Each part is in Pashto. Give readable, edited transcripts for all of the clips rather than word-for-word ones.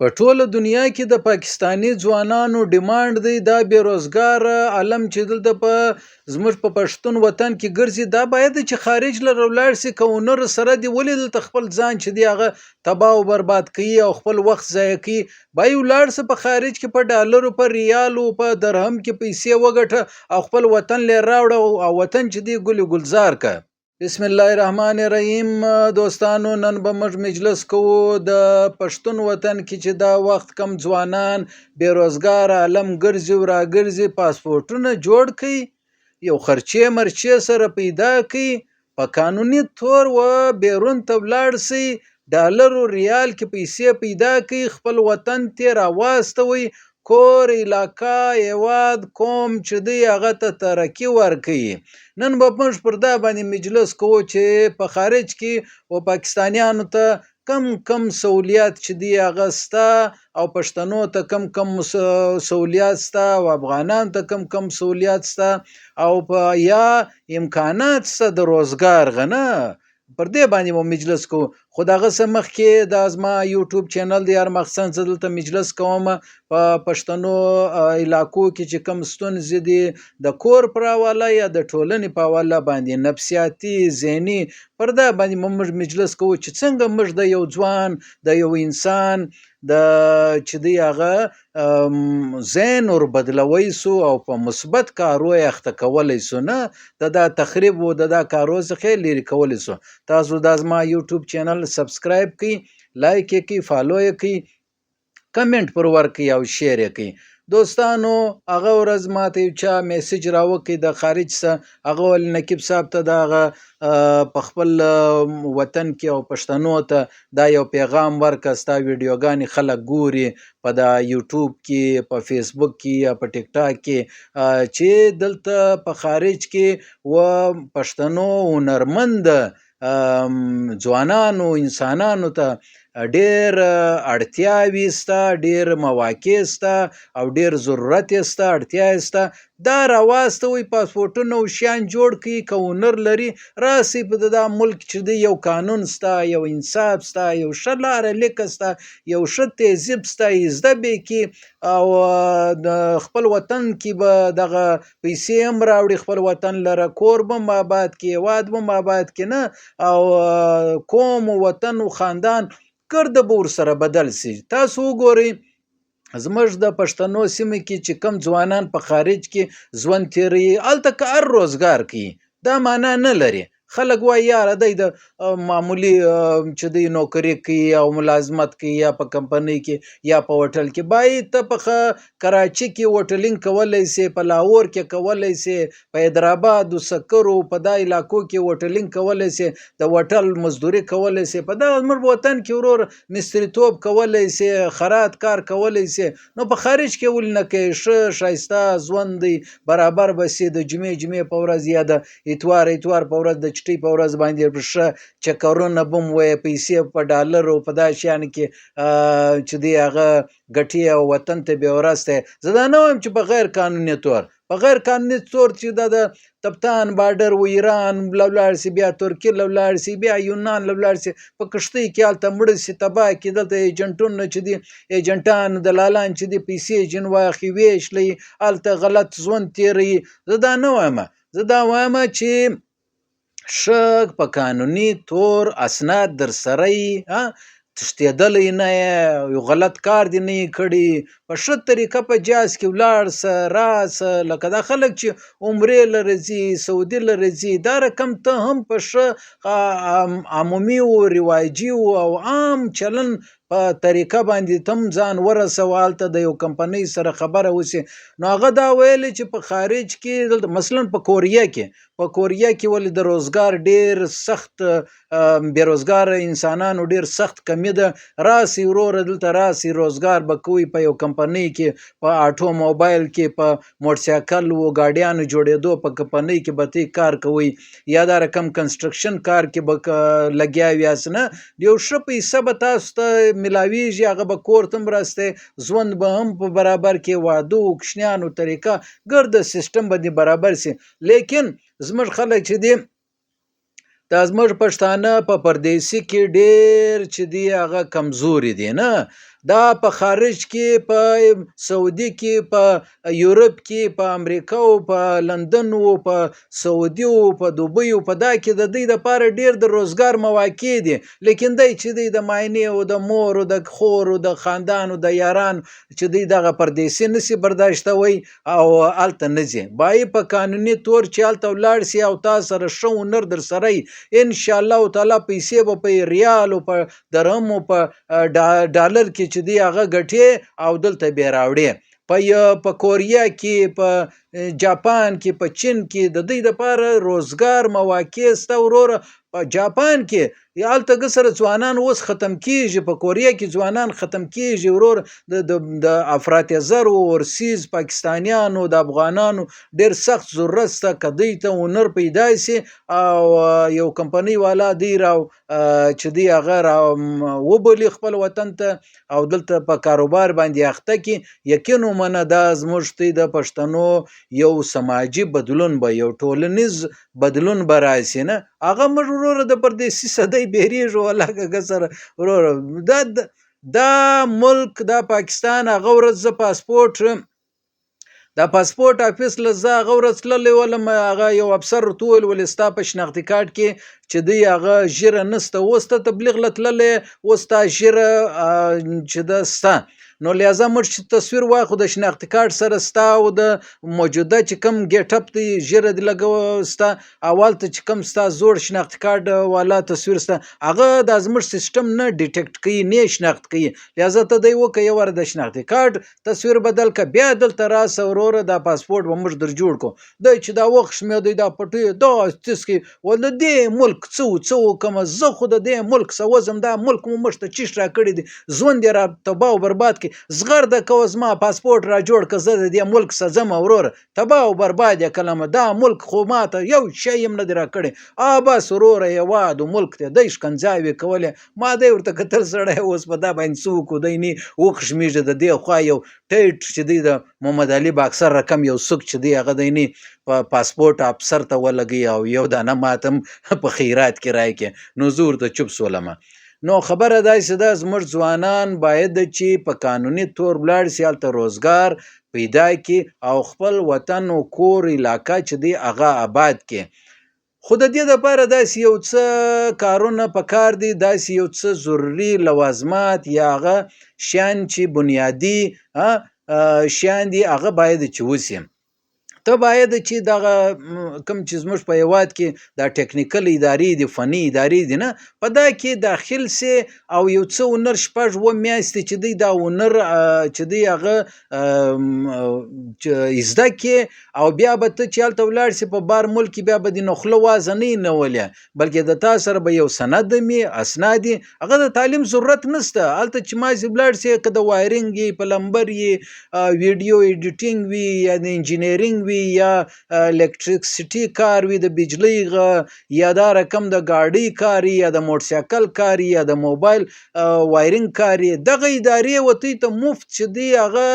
په ټوله دنیا کې د پاکستاني ځوانانو ډیمانډ دی، دا بې روزګاره عالم چې دلته په زموږ په پښتون وطن کې ګرځي، دا باید چې خارج لره ولاړ شي. که هنر سره دی ولې دلته خپل ځان چې دی هغه تباه او برباد کوي او خپل وخت ضایع کوي؟ باید ولاړ سه په خارج کې، په ډالرو، په ریالو، په درهم کې پیسې وګټه او خپل وطن لې راوړه او وطن چې دی ګل ګلزار که. بسم الله الرحمن الرحیم. دوستانو، نن به موږ مجلس کوو د پښتون وطن کې چې دا وخت کم ځوانان بې روزګاره عالم ګرځي او راګرځي، پاسپورټونه جوړ کړي، یو خرچې مرچې سره پیدا کړي، په قانوني طور و بیرون ته ولاړ سي، ډالر او ریال کې پیسې پیدا کړي، خپل وطن ته راواستوي، کور، علاقه، هیواد، قوم چې دی هغه ته ترقي ورکوي. نن به موږ پر دا باندې مجلس کوو چې په خارج کې و پاکستانیانو ته کم کم سهولیات چې دی هغه سته، او پښتنو ته کم کم سهولیات سته، او افغانانو ته کم کم سهولیات سته، او په یا امکانات سته د روزګار غنه. پر دې باندې مو مجلس کوو. خو د هغه څه مخکې دا زما یوټیوب چینل دی، هر مخصن زه دلته مجلس کوم په پښتنو علاقو کې چې کم ستونزې دي د کور پر حواله یا د ټولنې په حواله باندې، نفسیاتي، ذهني، پر دا باندې موږ مجلس کوو چې څنګه موږ د یو ځوان، د یو انسان د چې دی هغه ذهن ور بدلوی سو او په مثبت کارو یې اخته کولی سو، نه د دا تخریب و د دا کارو څخه یې لیرې کولی سو. تاسو دا زما یوټیوب چینل سبسکرایب کړئ، لایک یې کړئ، فالو یې کړئ، کمنټ پر ورکړئ او شیر یې کړئ. دوستانو، هغه ورځ ماته یو چا میسج راوکړي د خارج څخه، هغه ویل نقیب صاحب ته د هغه په خپل وطن کې او پښتنو ته دا یو پیغام ورکړه، ستا ویډیوګانې خلک ګوري په دا یوټیوب کې، په فیسبوک کې یا په ټیک ټاک کې، چې دلته په خارج کې و پښتنو هنرمند ځوانانو انسانانو ته ډېر اړتیاوې سته، ډېر مواقع سته او ډېر ضرورت یې سته، اړتیا یې سته. دا راواستوئ، پاسپورټونه او شیان جوړ کړئ، که هنر لري راسئ په دا ملک چې دی یو قانون سته، یو انصاف سته، یو ښه لاره لیکه سته، یو ښه تهذیب سته، زده به یې کړي او د خپل وطن کې به دغه پیسې هم راوړي، خپل وطن لره کور به هم آباد کړي، هېواد به هم آباد کړي، نه او قوم و وطن و خاندان ګرده به ورسره بدل سي. تاسو وګورئ زموږ د پښتنو سیمه کې چې کم ځوانان په خارج کې ژوند تېروي، هلته که هر روزګار کوي دا معنا نه لري. خلک وایي یاره دی د معمولي چې دی نوکري کوي او ملازمت کوي یا په کمپنۍ کې یا په هوټل کې. باید ته په کراچي کې هوټلینګ کولی سې، په لاهور کې کولی سې، په حیدرآباد و سکرو په دا علاقو کې هوټلینګ کولی سې، د هوټل مزدوري کولی سې، په دغه زموږ وطن کې ورور مستریتوب کولی سې، خرات کار کولی سې، نو په خارج کې ولې نه کوې؟ ښه ښایسته ژوند دی، برابر به سي. د جمعې جمعې په ورځ یا د اتوار اتوار په ورځ، د چټۍ په ورځ باندې ښه چکرونه به هم ویې، پیسې په ډالرو په دا شیانو کې چې دی هغه ګټې او وطن ته بې ورسته. زه دا نه وایم چې په غیر قانوني طور، په غیر قانوني طور چې دا د تفتان بارډر و ایران له ولاړ سي، بیا ترکیې له ولاړ سي، بیا یونان له ولاړ سي، په کښتۍ کې هلته مړه سي، تباه کړي. دلته ایجنټونه چې دي، ایجنټان دلالان چې دي، پیسې جن واخلي، ویشلي، هلته غلط ژوند تېروي. زه دا نه وایم، زه دا وایم چې ښه په قانوني طور اسناد در سره یي، تښتېدلی نه یې، یو غلط کار دې نه یي کړی، په ښه طریقه په جاز کې ولاړ سه راسه. لکه دا خلک چې عمرې له راځي، سعودي له راځي، دا رقم ته هم په ښه عمومي و رواجي و او عام چلن په طریقه باندې ته هم ځان ورسوه، هلته د یو کمپنۍ سره خبره وسي. نو هغه دا ویلي چې په خارج کې دلته مثلا په کوریا کې، په کوریا کې ولې د روزګار ډېر سخت بې روزګاره انسانانو ډېر سخت کمی ده، راسئ وروره دلته راسئ، روزګار به کوئ په یو کمپنۍ کې، په آټو موبایل کې، په موټرسایکل و ګاډیانو جوړېدو په کمپنۍ کې به تی کار کوئ، یا دا رقم کنسټرکشن کار کې به لګیا ویاست، نه یو ښه پیسه به تاسو ته ملاویږي، هغه به کور ته هم راستئ، ژوند به هم په برابر کې، واده و کوچنیانو طریقه ګرده سیستم به دې برابر سي. لیکن زموږ خلک چې دي، دا زموږ پښتانه په پردیسي کې ډېر چې دي هغه کمزوري دي، نه دا په خارج کې، په سعودي کې، په یورپ کې، په امریکا او په لندن او په سعودي او په دوبۍ او په دا کې د دوی دپاره ډېر د روزګار مواقع دي. لیکن دی چې دی د ماینې او د مور او د خور او د خاندان او د یاران چې دی دغه پردیسي نسي برداشتوی او هلته نه ځي. باید په قانوني طور چې هلته ولاړ سي او تا سره ښه هنر در سره وي، ان شاء الله تعالی پیسې به په ریال او په درهم او په ډالر کې چې دی هغه ګټې او دلته به یې راوړې. په کوریا کې، په جاپان کې، په چین کې د دوی دپاره روزګار مواقع سته وروره. په جاپان کې هلته که سره ځوانان اوس ختم کیږي، په کوریا کې ځوانان ختم کیږي ورور. د افراط زر او اورسیز پاکستانیانو د افغانانو ډیر سخت ضرورت سته که دوی ته هنر پیدا سي او یو کمپنۍ والا دوی را چې دوی هغه را وبولي خپل وطن ته او دلته په کاروبار باندې اخته کړي، یقین ومنه دا زموږ دی د پښتنو یو سماجي بدلون به، یو ټولنیز بدلون به راسي. نه هغه موږ وروره د پردیسي صدۍ بیریږو والله که سره وروره. دا ملک دا پاکستان هغه ورځ زه پاسپورټ دا پاسپورټ افیس له زه هغه ورځ تللی ولم، هغه یو افسر ورته وویل ولې ستا په شناختي کارت کې چې دی هغه ږیره نسته، اوس ته تبلیغ له تللی، اوس ستا ږیره چې ده سته، نو لهذا موږ چې تصویر واخلو د شناختي کارت سره ستا او د موجوده چې کوم ګیټ اپ دی ږیره دې لږه سته او هلته چې کوم ستا زوړ شناختي کارت والا تصویر سته، هغه دا زموږ سیستم نه ډیټیکټ کوي، نه شناخت کوي. لهذا ته دی وکړه یو وار د شناختي کارت تصویر بدل که، بیا دلته راسه وروره، دا پاسپورټ به موږ در جوړ کړو. دی چې دا وخښمېدی دا پټی دا څه ول د دې ملک څه و څه وکړم، زه خو د دې ملک څه وزم، دا ملک مو موږ ته چیش راکړی دی، ژوند یې را تباه او برباد کړي. زغرده کوه زما پاسپورټ را جوړ که، زه د دې ملک څه ځم وروره، تباه او برباد یې کړم، دا ملک خو ماته یو شی هم نه دی راکړی. بس وروره هېواد و ملک دی، دی ښکنځاوې کولې، ما دی ورته کتل سړی اوس په دا باندې څه وکړو، دی نه وخښمېږي. د دې خوا یو ټیټ چې دی د محمد علي باکسر رقم یو سوک چې دی هغه دی نه په پاسپورټ افسر ته ولګي او یو دانه ماته هم په خیرات کې راکړي، نو زه ورته چوپ سولم. نو خبره داسې ده، زموږ ځوانان باید چې په قانوني طور ولاړ سي، هلته روزګار پیدا کړي او خپل وطن او کور علاقه چې دی هغه آباد کړي. خو د دې دپاره داسې یو څه کارونه پکار دي، داسې یو څه ضروري لوازمات یا هغه شیان چې بنیادي شیان دي هغه باید چې وسي. ته باید چې دغه کوم چې زموږ په هیواد کې دا ټکنیکل ادارې دي، فني ادارې دي نه، په دا کې داخل سي او یو څه هنر شپږ اووه میاشتې چې دی دا هنر چې دی هغه زده کړې او بیا به ته چې هلته ولاړ سې په بار ملک کې بیا به دې نو خوله وازه نه وي نیولې، بلکې د تا سره به یو سند وي، اسناد وي، هغه د تعلیم ضرورت نشته. هلته چې مازې ولاړ سې که د وایرینګ وي، پلمبر وي، ویډیو ایډیټینګ وي، یا د انجینیرینګ وي، یا الکتریکسیټي کار وي، د بجلۍ یا دا رقم د ګاډۍ کار وي، یا د موټرسایکل کار وي، یا د موبایل وایرینګ کار وي، دغه ادارې و دوی ته مفت چې دی هغه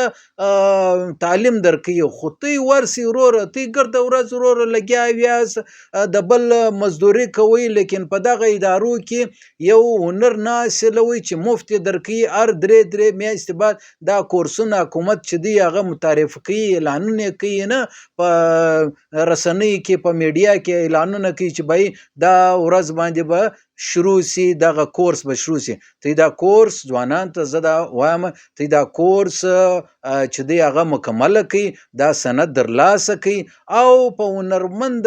تعلیم درکوي. خو تی ورسي وروره، تی ګرده ورځ وروره لګیا ویاست، د بل مزدوري کوئ، لیکن په دغه ادارو کې یو هنر نه حاصلوئ چې مفت یې درکوي. هر درې درې میاشتې بعد دا کورسونه حکومت چې دی هغه متعارف کوي، اعلانونه یې کوي، نه په رسنیو کې په میډیا کې اعلانونه کوي چې بای دا ورځ باندې به شروع سي، دغه کورس به شروع سي. تی دا کورس ځوانان ته زه دا وایم، تی دا کورس چې دی هغه مکمل کړي، دا سند درلاسه کړي او په هنرمند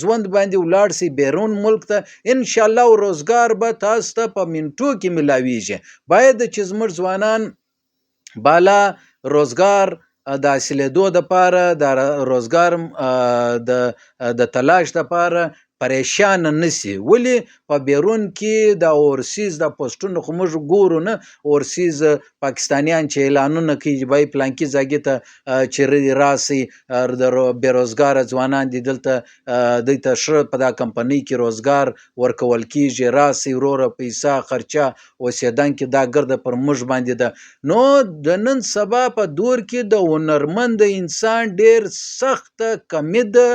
ژوند باندې ولاړ سي بیرون ملک ته، انشاءالله روزګار به تاسو ته په منټو کې ملاویږي. باید چې زموږ ځوانان بالا روزګار د حاصلېدو دپاره، د روزګار د تلاش دپاره پریشان نه سي. ولې په بیرون کې د اورسیز د پوسټونو خو موږ ګورو نه، اورسیز پاکستانیان چې اعلانونه کوي چې بای پلانکي ځای ته چې راسي، د بې روزګاره ځوانان دي دلته، دوی ته ښه په دا کمپنۍ کې روزګار ورکول کیږي، راسي وروره پیسه خرچه اوسېدنکې دا ګرده پر موږ باندې ده. نو د نن سبا په دور کې د هنرمند انسان ډېر سخته کمی ده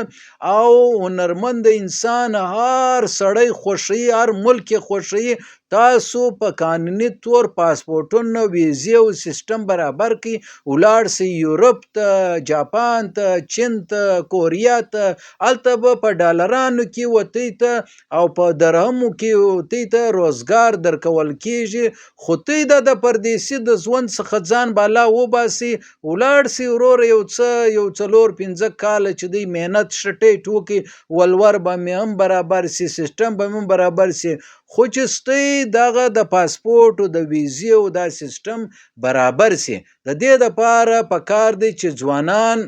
او هنرمند انسان هر سړی خوښوي، هر ملک یې خوښوي. تاسو په قانوني طور پاسپورټونه، ویزې او سیستم برابر کړئ، ولاړ سئ یورپ ته، جاپان ته، چین ته، کوریا ته، هلته به په ډالرانو کې وتی ته او په درهمو کې وتی ته روزګار درکول کیږي. خو تی د پردیسي د ژوند څخه ځان بالا وباسي، ولاړ سي وروره. یو څه یو 4-5 کاله چې دی محنت ښه ټیټ وکړي، ولور به مې هم برابر سي، سیستم به مې هم برابر سي، خو چې ستی دغه د پاسپورټ او د ویزې او دا سیستم برابر سي. د دې دپاره پکار دی چې ځوانان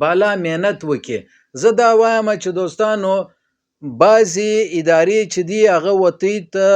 بالا محنت وکړي. زه دا وایم چې دوستانو، بعضې ادارې چې دي هغه وتی ته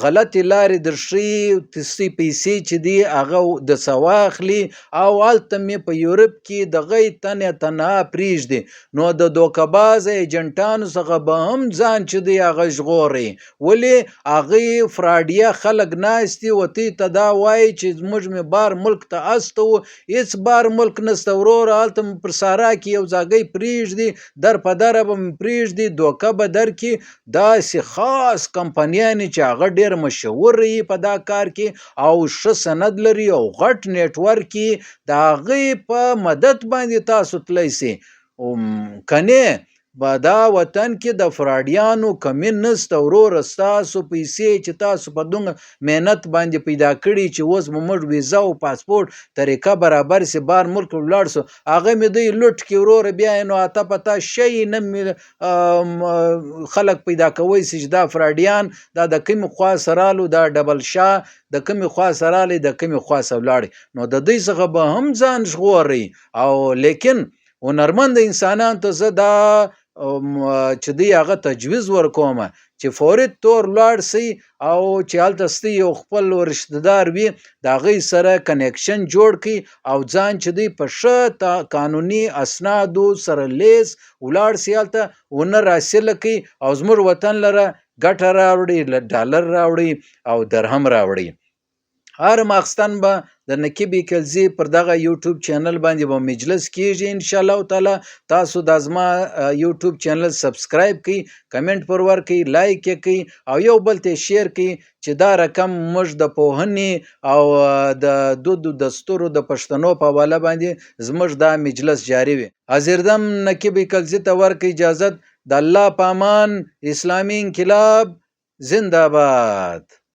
غلطې لارې درښیي، تسې پیسې چې دي هغه د څه واخلي او هلته مې په یورپ کې دغه تنه تنها پرېږدي. نو د دوکه بازه ایجنټانو څخه به هم ځان چې دی هغه ژغوري. ولې هغوی فراډیه خلک ناست دي، وتی ته دا وایي چې زموږ مې بار ملک ته استوو، هېڅ بار ملک نشته وروره، هلته مې پر سارا کې یو ځاګی پرېږدي، در په دره به مې پرېږدي، دوکه به درکړي. داسې خاص کمپنیانې چې هغه ډېر مشهور یي په دا کار کې او ښه سند لري او غټ نیټورک یي، د هغې په مدد باندې تاسو تللی سئ. کنې په دا وطن کې د فراډیانو کمی نشته وروره. ستاسو پیسې چې تاسو په دومره محنت باندې پیدا کړي چې اوس به موږ ویزه او پاسپورټ طریقه برابر سي، بار ملک ولاړ سو، هغه مې دوی لوټ کړي وروره. بیا یې نو اته پته شی نه مې خلک پیدا کوی سي چې دا فراډیان دا د کومې خوا سره رالو، دا ډبل شا د کومې خوا سره رالی، د کومې خوا سره ولاړی. نو د دوی څخه به هم ځان ژغورئ. او لیکن هنرمند انسانان ته زه دا چې دی هغه تجویز ورکوم چې فوري طور لاړ سئ او چې هلته ستئ یو خپل رشتهدار وي، د هغوی سره کنیکشن جوړ کړئ او ځان چې دی په ښه قانوني اسنادو سره لیس ولاړ سئ، هلته هنر حاصل کړئ او زموږ وطن لره ګټه راوړئ، ډالر راوړئ او درهم راوړئ. هر ماخستن به د نقیب کلزي پر دغه یوټیوب چینل باندې به مجلس کیږي ان شاء الله تعالی. تاسو د زما یوټیوب چینل سبسکرایب کړئ، کمنټ پر ورکړئ، لایک یې کړئ او یو بل ته شیر کړئ چې دا رقم موږ د پوهنې او د دود دستورو د پښتنو په حواله باندې زموږ دا مجلس جاري وي. حاضردم نقیب کلزي ته ورکړئ اجازت. د الله په امان. اسلامي انقلاب زنده باد.